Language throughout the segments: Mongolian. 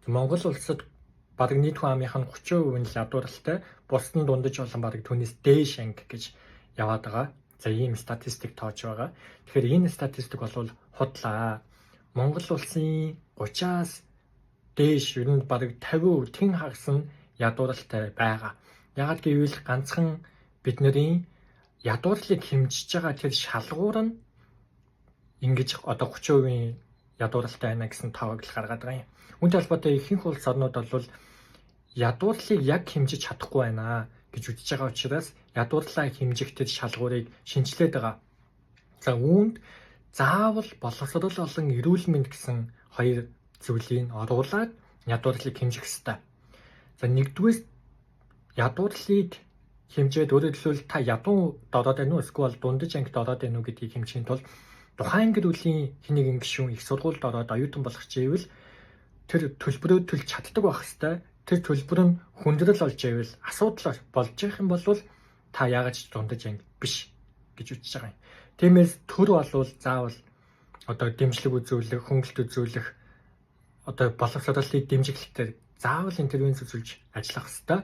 Монгол улсад бараг нийт хүн амынх нь 30% нь л ядууралтай, бусд нь дундаж болон бараг түүнээс дээш анги гэж яваад байгаа. За, ийм статистик тоож байгаа. Тэгэхээр энэ статистик бол худлаа. Монгол улсын 30-аас дээш, ер нь бараг 50% тэн хагас нь ядууралтай байгаа. Яагаад гэвэл ганцхан бидний ядуурлыг хэмжиж байгаа тэр шалгуур нь ингэж одоо 30% ядууралтай байна гэсэн тоог л гаргаад байгаа юм. Үүнтэй холбоотой ихэнх улс орнууд бол ядуурлыг яг хэмжиж чадахгүй байна гэж үзэж байгаа учраас ядуурлаа хэмжих тэр шалгуурыг шинэчлээд байгаа. За, үүнд заавал боловсрол болон эрүүл мэнд гэсэн хоёр зүйлийг оруулаад ядуурлыг хэмжих ёстой. За, нэгдүгээр ядуурлыг хэмжээд, өөрөөр хэлбэл, та ядуу дороод байна уу эсвэл дундаж ангид ороод байна уу гэдгийг хэмжихийн тулд тухайн гэр бүлийн хэн нэгэн гишүүн их сургуульд ороод оюутан болох чийвэл тэр төлбөрөө төлж чаддаг байх ёстой. Тэр төлбөр нь хүндрэл болж ивэл, асуудал болж явах юм бол та яагаад ч дундаж анги биш гэж үзэж байгаа юм. Тиймээс төр болвол заавал одоо дэмжлэг үзүүлэх, хөнгөлт үзүүлэх, одоо боловсролыг дэмжих дээр заавал интервенц үзүүлж ажиллах ёстой.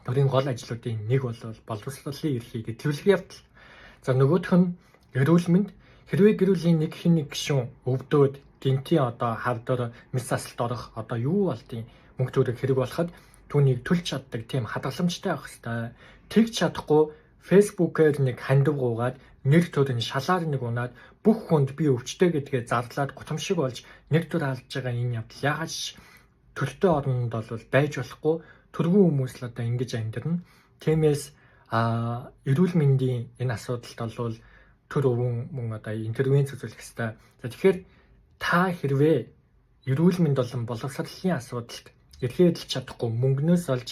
Төрийн гол ажлуудын нэг бол боловсролын эрхийг эдлүүлэх явдал. За, нөгөөх нь эрүүл мэнд. Хэрвээ гэр бүлийн нэг хэн нэг гишүүн өвдөөд гэнэтийн одоо хавдар, мэс засалт орох, одоо юу болдгийг мөнгө төгрөг хэрэг болоход түүнийг төлж чаддаг тийм хадгаламжтай байх ёстой. Тэгж чадахгүй Facebook-ээр нэг хандив гуугаад, нэр төр нь шалаар нэг унаад, бүх хүнд би өвчтэй гэдгээ зарлаад гутамшиг болж нэр төр алдж байгаа энэ явдал яагаад ч төртэй оронд бол байж болохгүй. Түргэн хүмүүс л одоо ингэж амьдрна. Тиймээс эрүүл мэндийн энэ асуудалд бол төр өвөн мөн одоо интервенц үзүүлэх ёстой. За, тэгэхээр та хэрвээ эрүүл мэнд болон боловсролын асуудалд эрхээ эдэлж чадахгүй мөнгнөөс олж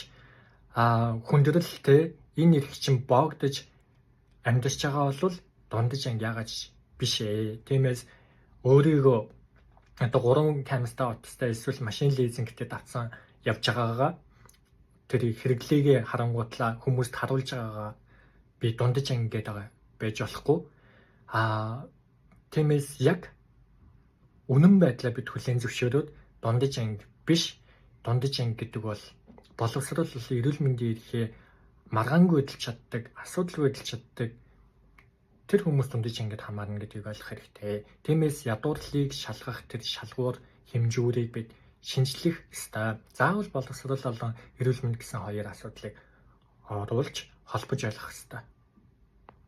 хүндрэлтэй энэ эрх чинь боогдож амьдарч байгаа бол дундаж анги яагаад ч биш ээ. Тиймээс өөрийгөө одоо 3 камертай утастай эсвэл машин лизингтэй давтсан явж байгаагаа, тэр хэрэглээгээ харангуутлаа хүмүүст харуулж байгаагаа би дундаж анги гэдэг байгаа байж болохгүй. Тиймээс яг үнэн байдлаа бид хүлээн зөвшөөрөөд дундаж анги биш, дундаж анги гэдэг бол боловсрол, эрүүл мэндийн эрхээ маргаангүй эдэлж чаддаг, асуудалгүй эдэлж чаддаг тэр хүмүүс дундаж ангид хамаарна гэдгийг ойлгох хэрэгтэй. Тиймээс ядуурлыг шалгах тэр шалгуур хэмжүүрийг бид шинэчлэх ёстой. Заавал боловсрол болон эрүүл мэнд гэсэн хоёр асуудлыг оруулж холбож ойлгох ёстой.